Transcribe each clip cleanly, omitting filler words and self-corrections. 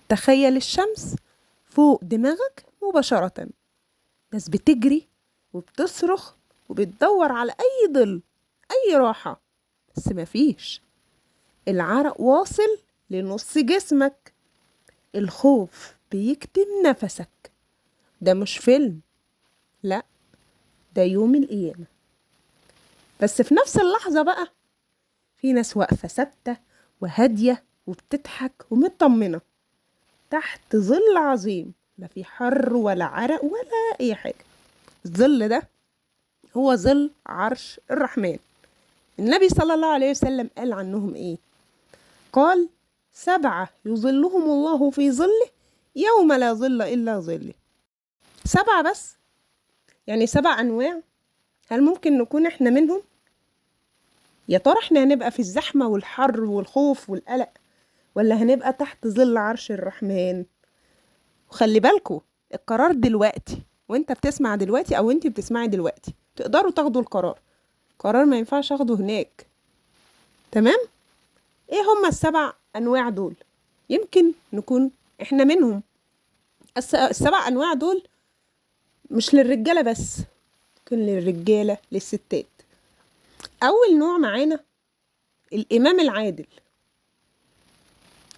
تخيل الشمس فوق دماغك مباشرة، ناس بتجري وبتصرخ وبتدور على أي ظل، أي راحة، بس مفيش. العرق واصل لنص جسمك، الخوف بيكتم نفسك. ده مش فيلم، لا، ده يوم القيامة. بس في نفس اللحظة بقى في ناس واقفة ثابتة وهادية وبتضحك ومطمنة تحت ظل عظيم، لا في حر ولا عرق ولا أي حاجة. الظل ده هو ظل عرش الرحمن. النبي صلى الله عليه وسلم قال عنهم إيه؟ قال: 7 يظلهم الله في ظله يوم لا ظل إلا ظله. 7 بس، يعني 7 أنواع. هل ممكن نكون إحنا منهم؟ يا ترى إحنا هنبقى في الزحمة والحر والخوف والقلق، ولا هنبقى تحت ظل عرش الرحمن؟ وخلي بالكوا، القرار دلوقتي، وانت بتسمع دلوقتي او انت بتسمعي دلوقتي، تقدروا تاخدوا القرار. قرار ما ينفعش اخده هناك. تمام؟ ايه هما ال7 انواع دول؟ يمكن نكون احنا منهم. ال7 انواع دول مش للرجالة بس، ممكن للرجالة للستات. اول نوع معانا الامام العادل.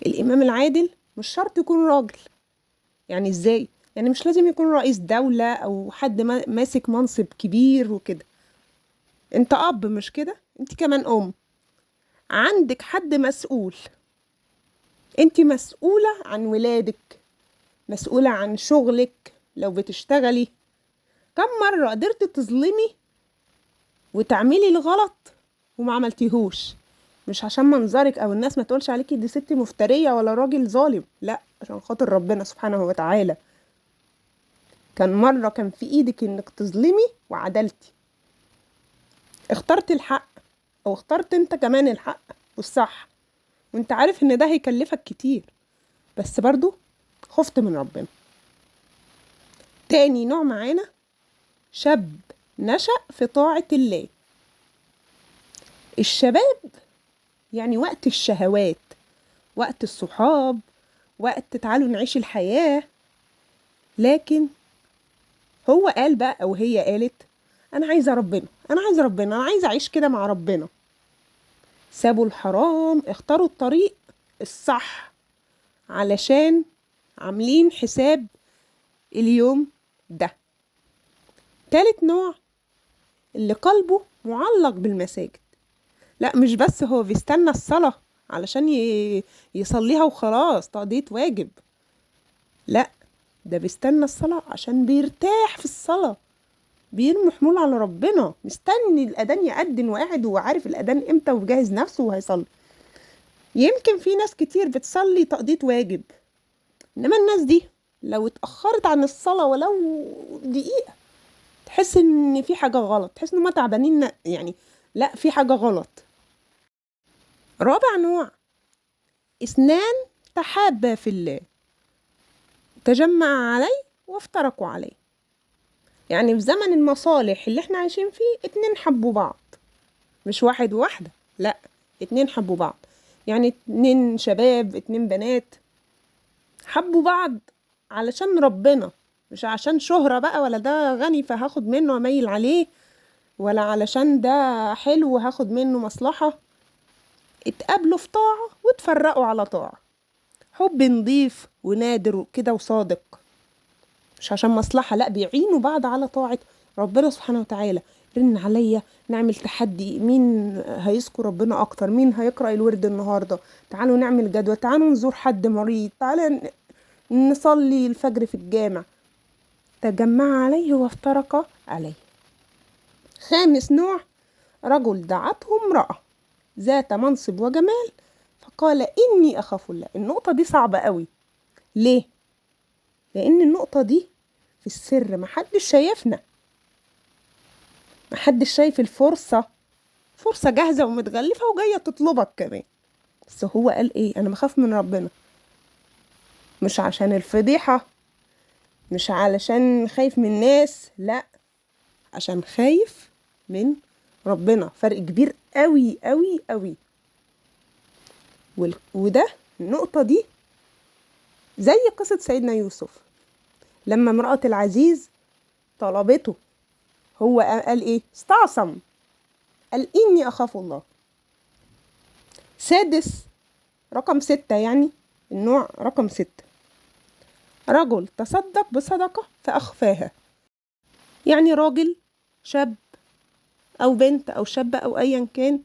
الامام العادل مش شرط يكون راجل. يعني ازاي؟ يعني مش لازم يكون رئيس دولة او حد ماسك منصب كبير وكده. انت اب مش كده؟ انت كمان ام، عندك حد مسؤول، انت مسؤولة عن ولادك، مسؤولة عن شغلك لو بتشتغلي. كم مرة قدرت تظلمي وتعملي الغلط وما عملتيهوش؟ مش عشان منظرك او الناس ما تقولش عليكي دي ست مفترية ولا راجل ظالم، لا، عشان خاطر ربنا سبحانه وتعالى. كان مرة كان في ايدك انك تظلمي وعدلتي، اخترت الحق، او اخترت انت كمان الحق والصح، وانت عارف ان ده هيكلفك كتير، بس برضو خفت من ربنا. تاني نوع معانا شاب نشأ في طاعة الله. الشباب يعني وقت الشهوات، وقت الصحاب، وقت تعالوا نعيش الحياة. لكن هو قال بقى أو هي قالت أنا عايزة ربنا، أنا عايزة ربنا، أنا عايزة أعيش كده مع ربنا. سابوا الحرام، اختاروا الطريق الصح علشان عاملين حساب اليوم ده. تالت نوع اللي قلبه معلق بالمساجد. لا، مش بس هو بيستنى الصلاة علشان يصليها وخلاص تقضية واجب، لا، ده بيستنى الصلاة عشان بيرتاح في الصلاة، بيرمي حمول على ربنا، مستني الأذان يأذن وقاعد وعارف الأذان امتى وجاهز نفسه وهيصلي. يمكن في ناس كتير بتصلي تقضية واجب، إنما الناس دي لو اتأخرت عن الصلاة ولو دقيقة تحس إن في حاجة غلط، تحس إن هما تعبانين، يعني لا، في حاجة غلط. رابع نوع 2 تحابا في الله، تجمع عليه وافترقوا عليه. يعني في زمن المصالح اللي احنا عايشين فيه 2 حبوا بعض، مش واحد وواحدة، لا، 2 حبوا بعض. يعني 2 شباب، 2 بنات حبوا بعض علشان ربنا، مش عشان شهرة بقى، ولا ده غني فهاخد منه واميل عليه، ولا علشان ده حلو وهاخد منه مصلحة. اتقابلوا في طاعة واتفرقوا على طاعة. حب نضيف ونادر كده وصادق، مش عشان مصلحة، لا، بيعينوا بعض على طاعة ربنا سبحانه وتعالى. رن عليا نعمل تحدي، مين هيذكر ربنا أكتر، مين هيقرأ الورد النهاردة، تعالوا نعمل جدول، تعالوا نزور حد مريض، تعالوا نصلي الفجر في الجامع. تجمع عليه وافترق عليه. خامس نوع رجل دعته امرأة ذات منصب وجمال فقال إني أخاف الله. النقطة دي صعبة قوي. ليه؟ لأن النقطة دي في السر، محدش شايفنا، محدش شايف الفرصة، فرصة جاهزة ومتغلفة وجاية تطلبك كمان. بس هو قال إيه؟ أنا بخاف من ربنا، مش عشان الفضيحة، مش علشان خايف من الناس، لا، عشان خايف من ربنا. فرق كبير قوي قوي قوي. وده النقطة دي زي قصة سيدنا يوسف لما امرأة العزيز طلبته، هو قال ايه؟ استعصم، قال إني أخاف الله. سادس، رقم 6، يعني النوع رقم 6، رجل تصدق بصدقة فأخفاها. يعني راجل شاب أو بنت أو شابة أو أيا كان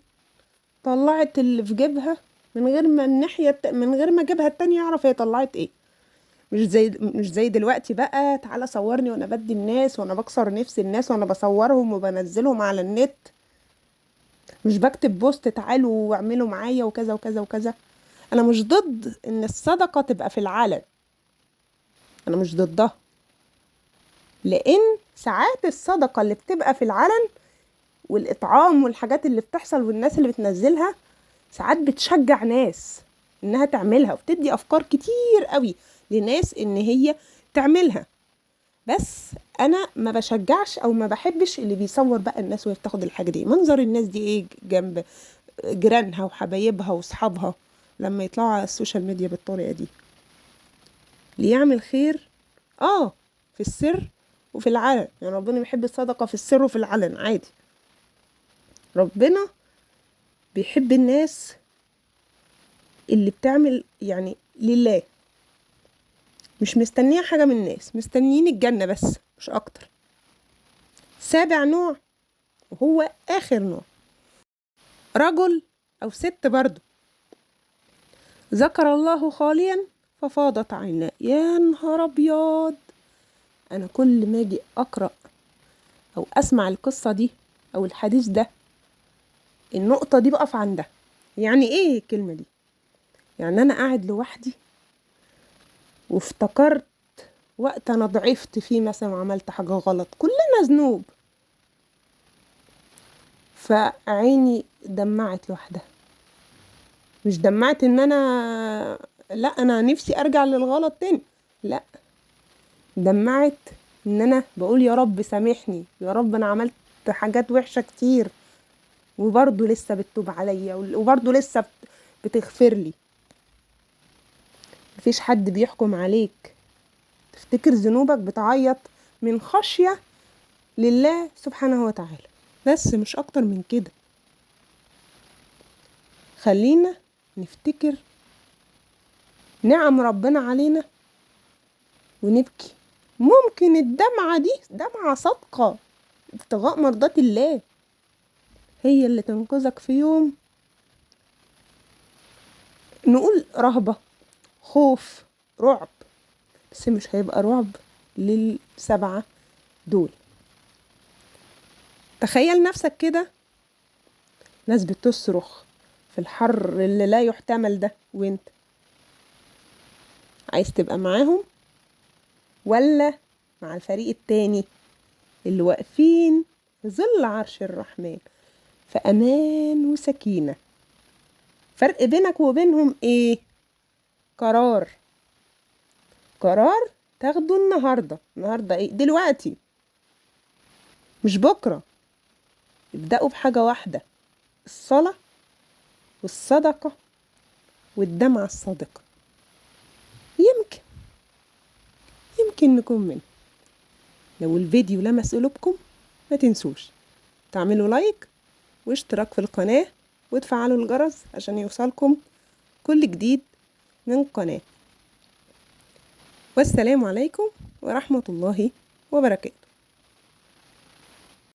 طلعت اللي في جيبها من غير ما الناحية من غير ما جيبها التانية يعرف هي طلعت ايه. مش زي دلوقتي بقى تعالى صورني وانا بدي الناس وانا بكسر نفس الناس وانا بصورهم وبنزلهم على النت، مش بكتب بوست تعالوا واعملوا معايا وكذا وكذا وكذا. انا مش ضد ان الصدقة تبقى في العلن، انا مش ضدها، لان ساعات الصدقة اللي بتبقى في العلن والاطعام والحاجات اللي بتحصل والناس اللي بتنزلها ساعات بتشجع ناس انها تعملها، وبتدي افكار كتير قوي لناس ان هي تعملها. بس انا ما بشجعش او ما بحبش اللي بيصور بقى الناس وهي بتاخد الحاجة دي. منظر الناس دي ايه جنب جيرانها وحبايبها واصحابها لما يطلعوا على السوشيال ميديا بالطريقة دي؟ اللي يعمل خير في السر وفي العلن، يعني ربنا بيحب الصدقة في السر وفي العلن عادي. ربنا بيحب الناس اللي بتعمل يعني لله، مش مستنية حاجة من الناس، مستنيين الجنة بس مش أكتر. سابع نوع وهو آخر نوع، رجل أو ست برضو ذكر الله خاليا ففاضت عيناه. يا نهار أبيض، أنا كل ما أجي أقرأ أو أسمع القصة دي أو الحديث ده النقطة دي بقف عندها. يعني إيه الكلمة دي؟ يعني أنا قاعد لوحدي وافتكرت وقت أنا ضعفت فيه مثلا وعملت حاجة غلط، كلنا ذنوب، فعيني دمعت لوحدها. مش دمعت إن أنا لا أنا نفسي أرجع للغلط تاني، لا، دمعت إن أنا بقول يا رب سامحني، يا رب أنا عملت حاجات وحشة كتير وبرضه لسه بتتوب عليا وبرضه لسه بتغفر لي. مفيش حد بيحكم عليك، تفتكر ذنوبك بتعيط من خشية لله سبحانه وتعالى بس، مش أكتر من كده. خلينا نفتكر نعم ربنا علينا ونبكي. ممكن الدمعة دي دمعة صادقة ابتغاء مرضات الله هي اللي تنقذك في يوم نقول رهبة، خوف، رعب، بس مش هيبقى رعب لل7 دول. تخيل نفسك كده ناس بتصرخ في الحر اللي لا يحتمل ده، وانت عايز تبقى معاهم ولا مع الفريق التاني اللي واقفين في ظل عرش الرحمن في امان وسكينة؟ فرق بينك وبينهم ايه؟ قرار، قرار تاخده النهاردة. النهاردة ايه؟ دلوقتي مش بكرة. ابدأوا بحاجة واحدة، الصلاة والصدقة والدمعة الصادقة. يمكن نكون منه. لو الفيديو لمس قلوبكم ما تنسوش تعملوا لايك واشتراك في القناة وتفعلوا الجرس عشان يوصلكم كل جديد من القناة. والسلام عليكم ورحمة الله وبركاته.